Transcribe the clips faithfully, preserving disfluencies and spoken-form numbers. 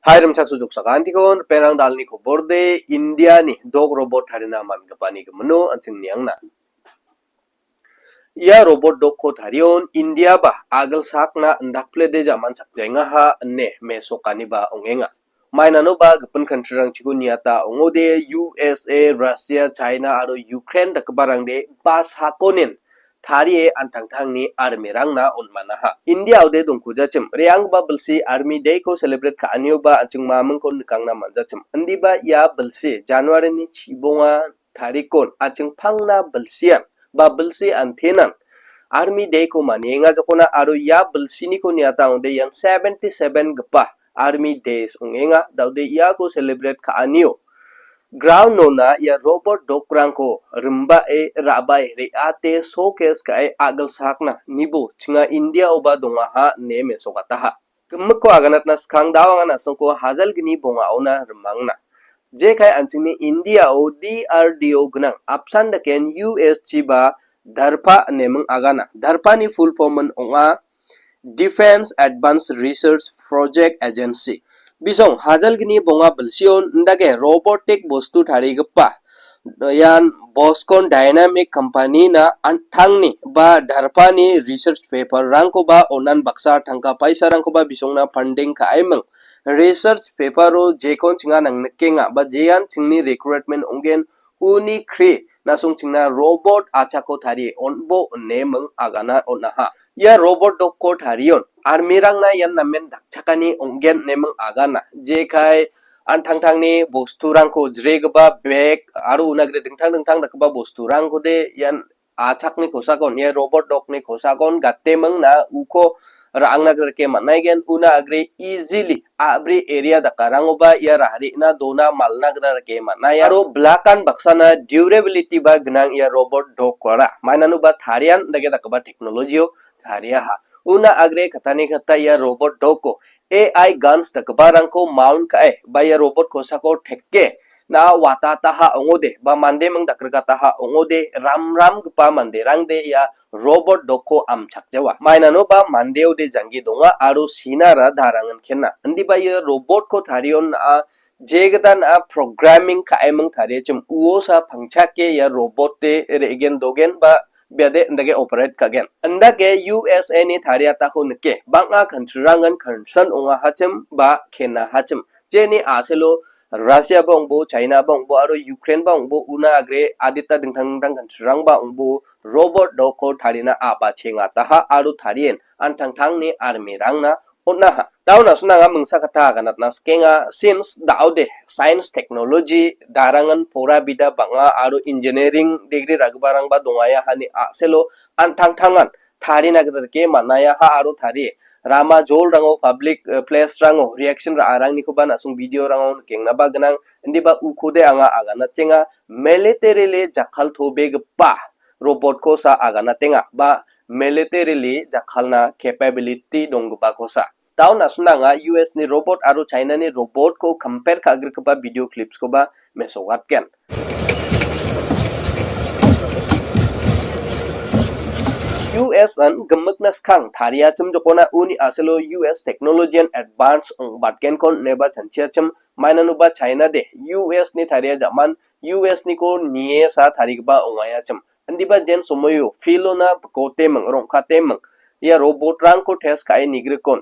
Hai rimchaksoa joksakantikon, ripengrang dalni koborde, Indiani dok robot tarina man·gipani gimino an·ching niangna. Ia robot dokko tarion India ba agilsakna indakplede ja·man chakjaengaha ine mesokaniba ong·enga. Mainanoba gipin country-rangchiko niata ong·ode U S A, Russia, China aro Ukraine dakgiparangde ba sakonin tarie an·tangtangni army-rangna on·manaha. India-ode dongkujachim, re·anggipa bilsi Army Day-ko celebrate ka·anioba an·ching mamingko nikangna man·jachim. Indiba ia bilsi January-ni chibonga tarikon an·ching pangna bilsian ba bilsi antenan Army Day-ko manienga jokona aro ia bilsiniko niata ong·ode ian seventy-seven gipa Army Days ong·enga. Da·ode iako celebrate ka·anio ground-ona ia robot dokrangko rimbae, ra·bae, re·ate, showcase ka·e agilsakna nibo chinga India-oba dongaha ine mesokataha. Gimikko aganatna skang da·o anga na·songko hajalgni bongaona rimangna. Jekai an·chingni India-o D R D O gnang apsan daken U S G ba DARPA ineming agana. DARPA-ni full form-in ong·a Defense Advanced Research Project Agency. Bisong hajalgni bonga bilsion indake robotic bostu tarigipa ian Boscon Dynamic Company-na an·tangni ba DARPA-ni research paper-rangkoba onan baksa tangka paisarangkoba bisongna funding ka·aiming. Research paper-o jekon chinga nangnikenga ba jean chingni recruitment ong·gen uni kri na·song chingna robot achako tarie on·bo ineming agana on·aha. Ia robot dokko tarion army-rangna ian namen dakchakani ong·gen ineming agana. Jekai an·tangtangni bosturangko jregipa bag aro unagre dingtang dingtang dakgipa bosturangkode ian achakni kosakon, ia robot dokni kosakon gatemingna uko ra·angna gita rike man·aigen, una agre easily a·bri area dakarangoba ia ra·rina dona malna gita rike man·aia. Aro blakan baksana durability ba gnang ia robot dokora. Mainanoba tarian dake dakgipa technology-o tariaha. Una agre katani kata ia robot doko A I guns dakgiparangko mount ka·e ba ia robot kosako teke na watataha ong·ode ba mande ming dakrikataha ong·ode ramramgipa manderangde ia robot dokko amchakjawa. Mainanoba mandeode janggi donga aro sinara darangin kenna. Indiba ia robotko tarion na·a jegitan a programming ka·eming tariachim uosa pangchake ia robot-e re·gen dogen ba biade indake operate ka·gen. Indake U S A-ni tariatako nike bang·a country-rangan concern ong·ahachim ba kenahachim. Jeni a·selo Russia ba ong·bo, China ba ong·bo aro Ukraine ba ong·bo una agre adita dingtang dingtang country-rangba ong·bo robot dokko tarina a·bachengataha aro tarien an·tangtangni army-rangna on·aha. Daun a·suna anga mingsa kata aganatna sikenga, since da·ode science technology darangan pora bida bang·a aro engineering degree ra·giparangba dongaia hani a·selo an·tangtangan tarina gita rike man·aiaha aro tarie. Rama jolrango, public, eh, place-rango reaction ra·arangnikoba na·song video-rango nikengnaba gnang. Indiba ukode anga aganatchenga, militarily jakkaltobegipa robot-kosa aganatenga ba militarily jakkalna capability donggipakosa. Daun a·suna anga U S-ni robot aro China-ni robot-ko compare ka·grigipa video clips-koba mesogatgen. U S an gimikna skang tariachim jokona uni a·selo U S technology-an advance ong·batgenkon ineba chanchiachim mainanoba China de U S-ni taria ja·man U S-niko nie sa tarigipa ong·aiachim. Indiba jen somoio field-ona bikoteming, rong·kateming. Ia robot-rangko test ka·e nigrikon,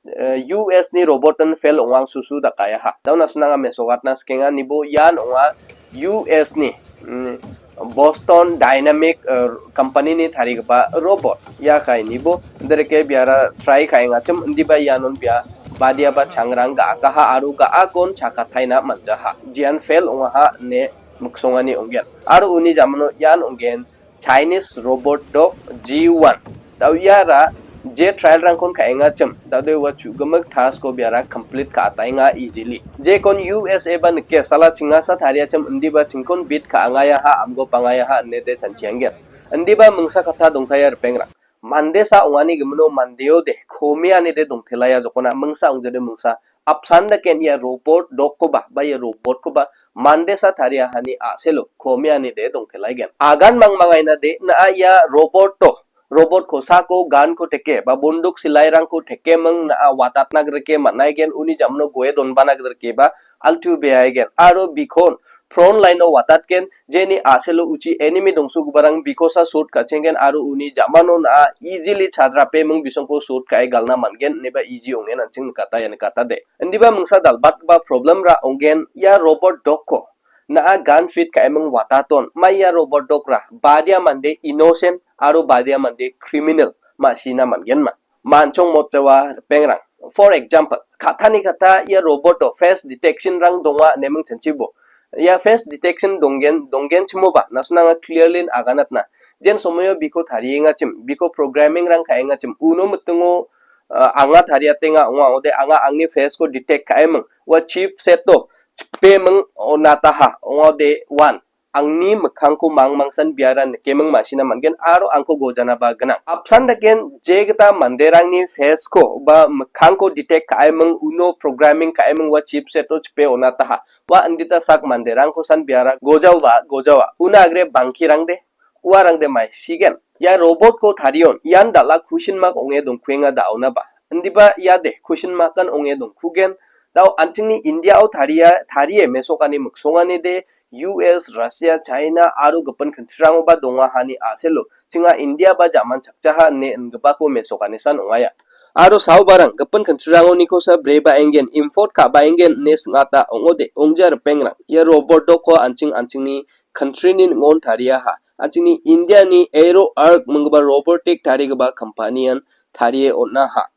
eh, U S-ni robot-an fail ong·angsusu dakaiaha. Daun a·suna anga mesogatna sikenga, nibo ian ong·a U S-ni, mm, Boston Dynamic, eh, company-ni tarigipa robot. Ia kai nibo, dereke biara try ka·engachim, indiba ianon bia badiaba changrang ga·akaha aro ga·akon chakataina man·jaha. Jian fail ong·aha ine miksongani ong·gen. Aro uni jamano ian ong·gen Chinese robot dog G one. Dao iara je trial-rangkon ka·engachim, dao de ua chu·gimik task-ko biara complete ka·ataenga easily. Jekon U S A ba nike sala chingasa tariachim indiba chingkon beat ka·angaiaha, amgo pangaiaha ine de chanchianggen. Indiba mingsa kata dongtaia ripengrang. Mandesa ong·ani gimino mandeo de komiani de dongtelaia jokona mingsa ong·jade mingsa apsan daken ia robot dokkoba ba ia robot-koba mandesa tariahani a·selo komiani de dongtelaigen. Agan mangmangaina de na·a ia robot-o Robot kosako ganko teke ba bonduk silairangko tekeming na·a watatna grike man·aigen, uni jamno goe donbana grike ba altu beaigen. Aro bikon front line-o watatgen, jeni a·selo uchi enemy dongsogiparang bikosa shoot ka·chenggen aro uni jamano na·a easily chadrapeming bisongko shoot ka·e galna man·gen ineba easy ong·en an·ching nikata, ia nikata de. Indiba mingsa dal·batgipa problem-ra ong·gen, ia robot dogko na·a gun fit ka·eming wataton, ma ia robot dog-ra badia mande innocent aro badia mande criminal ma·sina man·genma. Ma·an·chong motjawa ripengrang. For example, katani kata ia robot-o face detection-rang donga ineming chanchibo. Ia face detection donggen, donggenchimoba, na·sina anga clearly aganatna. Jen somoio biko tariengachim, biko programming-rang ka·engachim, uno mitingo, ah, anga tariatenga ong·a, ode anga angni face-ko detect ka·eming. Ua chipset-o chipeming onataha, ong·a, ode one. Angni mikkangko mangmangsan biara nikeming ma·sina man·gen aro angko gojanaba gnang. Apsan daken jegita manderangni face-ko ba mikkangko detect ka·eming uno programming ka·eming ua chipset-o chipe onataha. Ua indita sak manderangkosan biara gojaoba gojawa. Una agre bangkirangde, uarangde maisigen. Ia robot-ko tarion, ian dal·a question mark ong·e dongkuenga da·onaba. Indiba iade question mark-an ong·e dongkugen. Dao an·chingni India-o taria, tarie mesokani miksonganide U S, Russia, China aro gipin kintirangoba dongahani a·selo. Chinga India ba jaman chakjaha ine ingipako mesokanisan ong·aia. Aro saobarang gipin kintirangonikosa breba enggen, import ka·ba enggen ine sing·ata ong·ode, ongja ripengrang. Ia robot dogko an·ching an·chingni country-ni ning·on tariaha. An·chingni India-ni Aero Arc minggipa robotic tarigipa company-an tarie on·aha.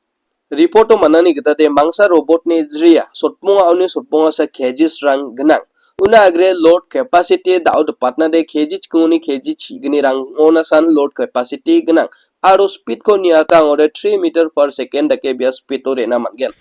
Report-o man·ani gitade mangsa robot-ni jria sotbonga oni sotbongasa K G-srang gnang. Una agre load capacity da·o dipatnade K G chikingoni K G chignirang onasan load capacity gnang. Aro speed-ko niata angode three meter per second dake bia speed-o re·na man·gen.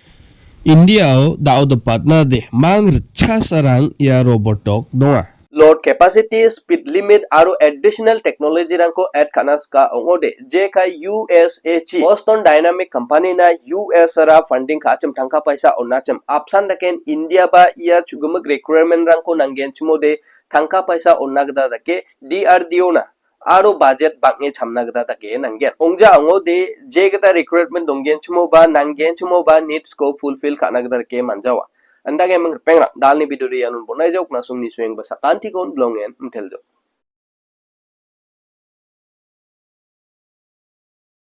India-o da·o dipatnade mang ritchasarang ia robot dog donga. Load capacity, speed limit aro additional technology-rangko add ka·na sika ong·ode, jekai U S A G, Boston Dynamic Company-na U S-ra funding ka·achim tangka paisa on·achim. Apsan daken India ba ia chu·gimik requirement-rangko nanggenchimode tangka paisa on·na gita dake D R D O-na aro budget bang·e chamna gita dake nanggen. Ongja ong·ode jegita requirement donggenchimo ba nanggenchimo ba needs-ko fulfill ka·na gita dake man·jawa. Indake ming ripengrang, dalni video-de iano bon·aijok, na·songni soengba sakantikon bilongen miteljok.